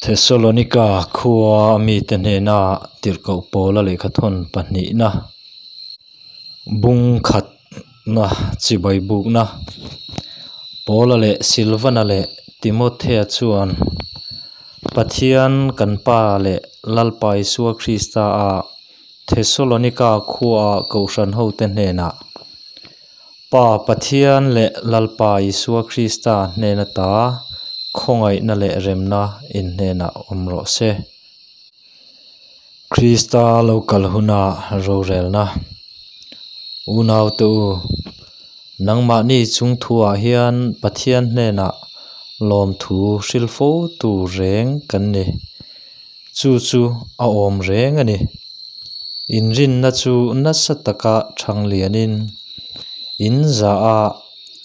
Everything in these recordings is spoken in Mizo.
Thessalonika khua mite hnena tirhkoh Paula lehkhathawn pahnihna bung khatna chibai bukna Paula leh Silvana leh Timothea chuan Pathian kan Pa leh Lalpa Isua Krista a Thessalonika khua kohhran hote hnenah Pa Pathian leh Lalpa Isua Krista hnena ta khawngaihna leh remna in hnenah awm rawh se. Krista lo kal huna rorelna Unaute u, nangmahni chung thuah hian Pathian hnenah lawmthu hrilh fo tur reng kan ni. Chu chu a awm reng a ni. Inrinna chu nasa taka thang lianin in za a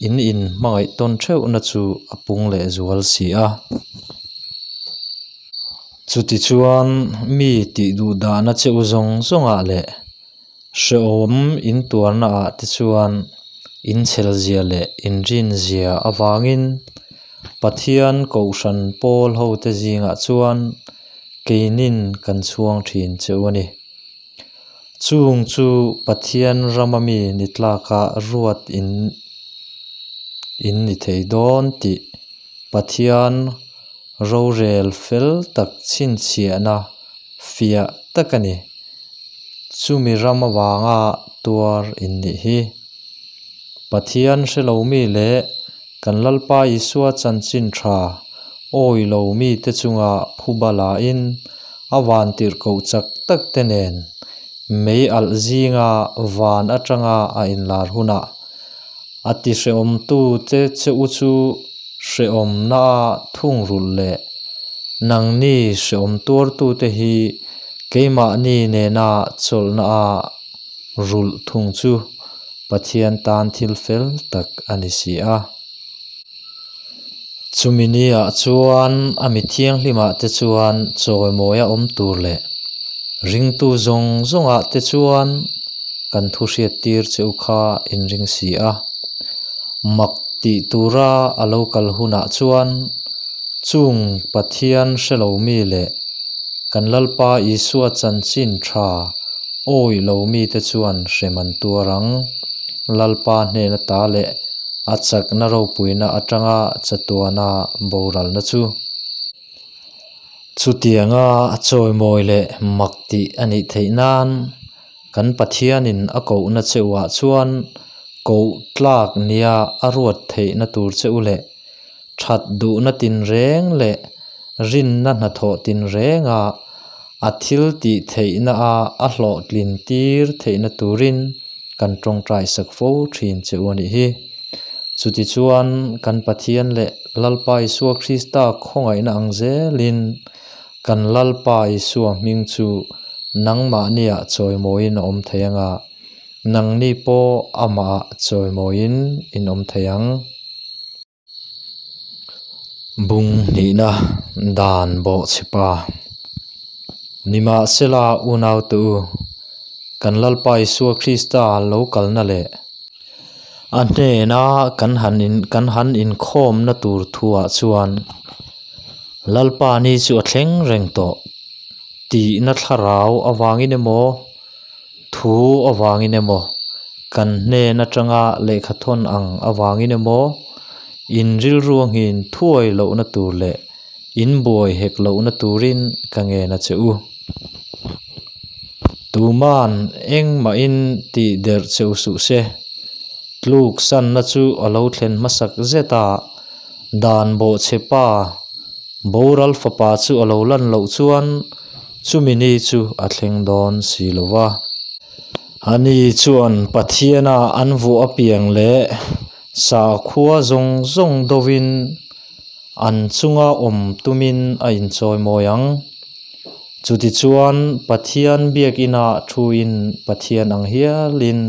in in hmangaih tawn theuhna chu a pung leh zual si a. Chutichuan mi tih duh dahna che u zawng zawngah leh hrehawm in tuarna ah te chuan in chhelzia leh inrinzia avangin Pathian Kohhran pawl hote zingah chuan keinin kan chhuang thin che u a ni. Chung chu Pathian rama mi ni tlaka ruat in in ni thei dawn tih Pathian rorel fel tak chhinchhiahna fiah tak a ni. Chumi ram avanga tuar in nih hi. Pathian hre lo mi leh kan Lalpa Isua chanchin tha awi lo mite chunga phuba lain a van tirhkoh chak tak te nen mei alh zinga van atanga a inlar hunah a ti hrehawmtu che che u chu hrehawmna thungrulh leh nangni hrehawm tuartute hi keimahni nena chawlhna a rulh thung chu Pathian tan thil fel tak a ni si a. Chumi niah chuan a mi thianghlimah te chuan chawimawia awm tur leh ringtu zawng zawngah te chuan kan thu hriattir che u kha in ring si a. Mak tih tura a lo kal hunah chuan chung Pathian hre lo mi leh kan Lalpa Isua chanchin tha awih lo mite chuan hrem an tuar ang. Lalpa hnena ta leh a chakna ropuina atanga chatuana boralna chu. Chutianga chawimawi leh mak tih a nih theih nan kan Pathianin a kohna che uah chuan koh tlak nia a ruat theihna tur che u leh that duhna tinreng leh rinna hnathawh tinrenga a thil tih theihna a a hlawhtlin tir theihna turin kan tawngtai sak fo thin che u a nih hi. Chutichuan kan Pathian leh Lalpa Isua Krista khawngaihna ang zelin kan Lalpa Isua hming chu nangmahniah chawimawiin a awm thei anga, nangni pawh amah chawimawiin in awm thei ang. Bung hnihna dan bawhchhepa Nimahsela unaute u, kan Lalpa Isua Krista lo kalna leh a hnena kan han in kan han inkhawmna tur thuah chuan Lalpa ni chu a thleng reng tawh tihna thlarau avangin emaw Thu avangin emaw, kan hnen atanga lehkhathawn ang avangin emaw, in rilru a nghin thuai lohna tur leh in buai hek lohna turin ka ngen a che u. Tuman engmahin tih derh che u suh se. Tluk sanna chu a lo thlen hmasak zet a, dan bawhchhe pa Boral fapa chu a lo lan loh chuan chumi ni chu a thleng dawn si lo va. Ani chuan Pathiana an vuah apiang leh sakhua zawng zawng dovin an chunga awm tumin a inchawimawi ang. Chutichuan Pathian biakinah thuin Pathian ang hialin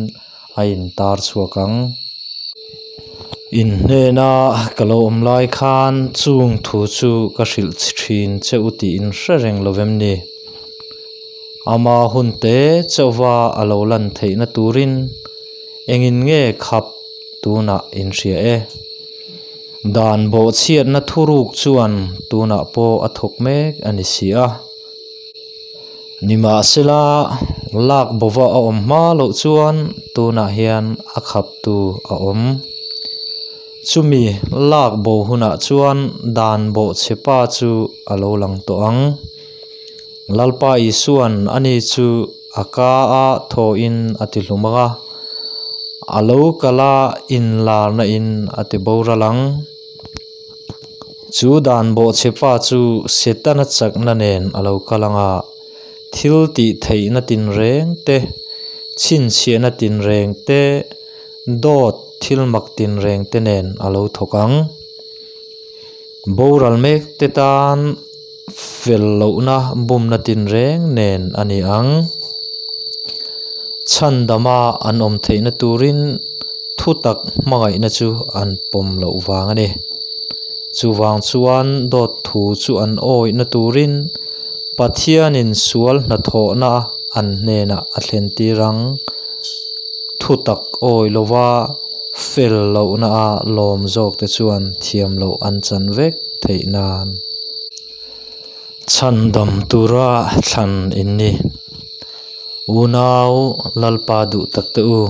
a intar chhuak ang. In hnena ka lo awm lai khan chung thu chu ka hrilh thin che u tih in hre reng lo vem ni? Ama hun te chauhva a lo lan theihna turin engin nge khap tunah in hria e? Dan bawhchhiatna thuruk chuan tunah pawh a thawk mek a ni si a. Nimahsela, lak bova a awm hma loh chuan tunah hian a khaptu a awm. Chumi lak bo hunah chuan dan bawhchhe pa chu a lo lang tawh ang. Lalpa Isua'n ani chu a ka a thawhin a ti hlum ang a, a lo kal a inlarna in a ti boral ang. Chu dan bawhchhe pa chu Setana chakna nen a lo kal ang a, thil tih theihna tinreng te, chhinchhiahna tinreng te, dawt thil mak tinreng te nen a lo thawk ang. Boral mek te tan fel lohna bumna tinreng nen a ni ang. Chhandama an awm theihna turin thutak hmangaihna chu an pawm loh vang a ni. Chuvang chuan dawt thu chu an awihna turin Pathianin sual hnathawhna an hnenah a thlentir ang. Thutak awih lova fel lohna a lawm zawkte chuan thiam loh an chan vek theih nan. Chhandam tura thlan in ni. Unau Lalpa duh tak te u,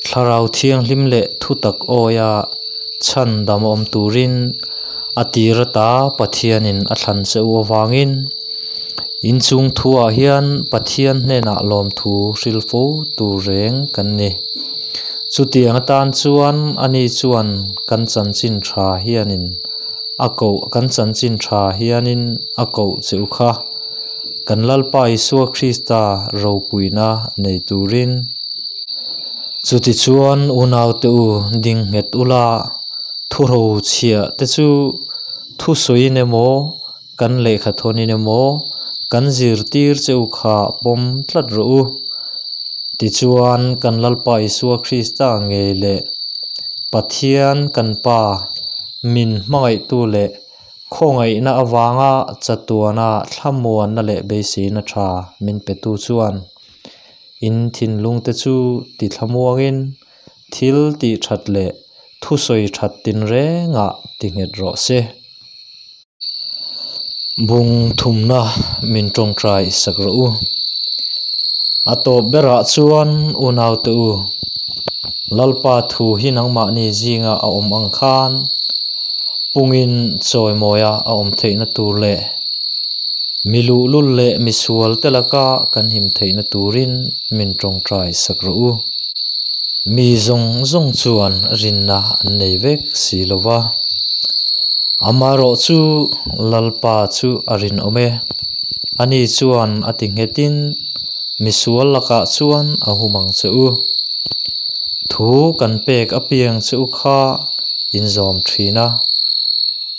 Thlarau Thianghlim leh thutak awia chhandam awm turin a tir ata Pathianin a thlan che u avangin inchung thuah hian Pathian hnenah lawmthu hril fo tur reng kan ni. Chutiang atan chuan ani chuan kan chanchin tha hianin a koh kan chanchin tha hianin a koh che u kha. Kan Lalpa Isua Krista ropuina nei turin. Chutichuan unaute u ding nghet ula, thuro chhia te chu thusawiin emaw, kan lehkha thawnin emaw kan zirtir che u kha pawm tlat rawh u. Tichuan kan Lalpa Isua Krista ngei leh Pathian kan Pa min hmangaihtu leh Khawngaihna avanga chatuana thlamuanna leh beiseina tha min petu chuan in thinlungte chu ti thlamuangin thil tih that leh thusawi that tinrengah ti nghet rawh se. Bung thumna min tawngtai sak rawh u. A tawp berah chuan unaute u, Lalpa thu hi nangmahni zinga a awm ang khan pungin chawimawia a awm theihna tur leh mi luhlul leh misual te laka kan him theihna turin min tawngtai sak rawh u. Mi zawng zawng chuan rinna an nei vek si lo va, amaherawhchu Lalpa chu a rinawm e. Ani chuan a ti nghetin misual lakah chuan a hum ang che u. Thu kan pek apiang che u kha in zawm thin a,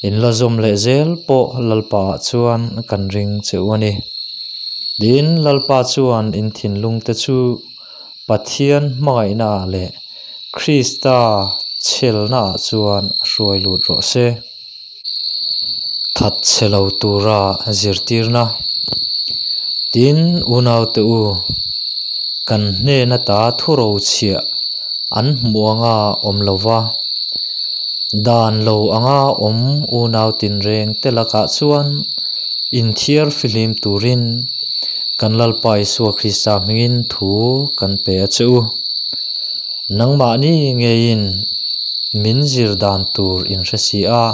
in la zawm leh zel pawh Lalpa ah chuan kan ring che u a ni. Tin, Lalpa chuan in thinlung te chu Pathian hmangaihna ah leh Krista chhelna ah chuan a hruai lut rawh se. That chhe lo tura zirtirna. Tin, unaute u, kan hnen ata thuro chhiah an hmuh anga awm lo va, dan lo anga awm unau tinreng te lakah chuan inthiar fihlim turin kan Lalpa Isua Krista hmingin thu kan pe a che u. Nangmahni ngeiin min zir dan tur in hre si a,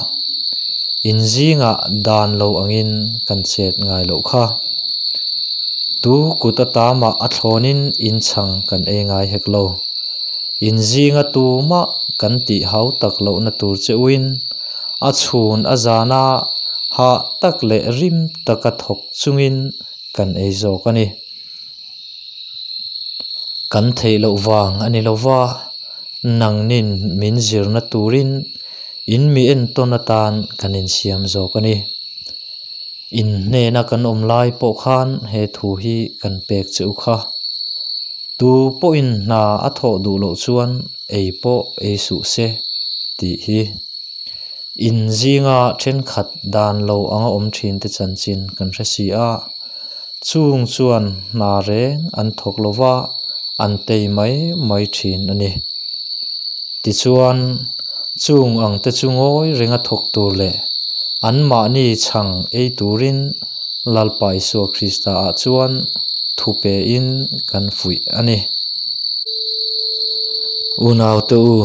in zingah dan lo angin kan chet ngai loh kha. Tu kut atamah a thlawnin in chhang kan ei ngai hek lo. In zinga tumah kan tih hau tak lohna tur che uin a chhun a zana hah tak leh rim taka thawk chungin kan ei zawk a ni. Kan theih loh vang a ni lo va, nangnin min zirna turin in mi entawn atan kan insiam zawk a ni. In hnena kan awm lai pawh khan he thu hi kan pek che u kha. Tu pawhin hna a thawh duh loh chuan ei pawh ei suh se tih hi. In zinga thenkhat dan lo anga awm thin te chanchin kan hre si a, chung chuan hna reng an thawk lo va, an tei mai mai thin a ni. Tichuan, Chung ang te chu ngawi renga thawk tur leh anmahni chhang ei turin Lalpa Isua Krista ah chuan thu pe in kan fuih a ni. Unaute u,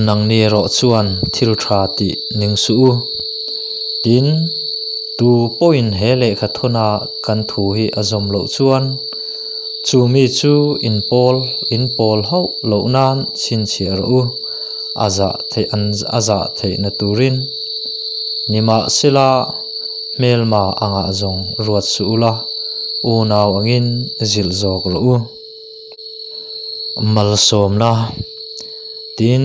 nangni erawh chuan thil tha tih ning suh u. Tin, tu pawhin he lehkha thawna kan thu hi a zawm loh chuan chu mi chu in pawl in pawl hauh loh nan chhinchhiah rawh u, a zah theih an a zah theihna turin. Nimahsela, hmelma angah zawng ruat suh ula, unau angin zilh zawk rawh u. Malsawmna, Tin,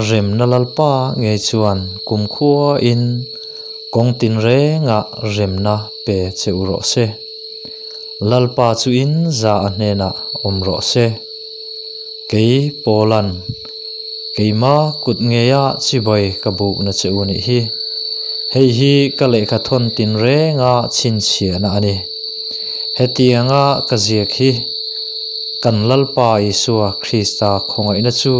remna Lalpa ngei chuan kumkhuain kawng tinrengah remna pe che u rawh se. Lalpa chu in za a hnenah awm rawh se. Kei Paula'n keima kut ngeia chibai ka bukna che u nih hi. Hei hi ka lehkha thawn tinrenga chhinchhiahna a ni. Hetianga ka ziak hi kan Lalpa Isua Krista khawngaihna chu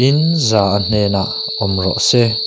in za a hnenah awm rawh se.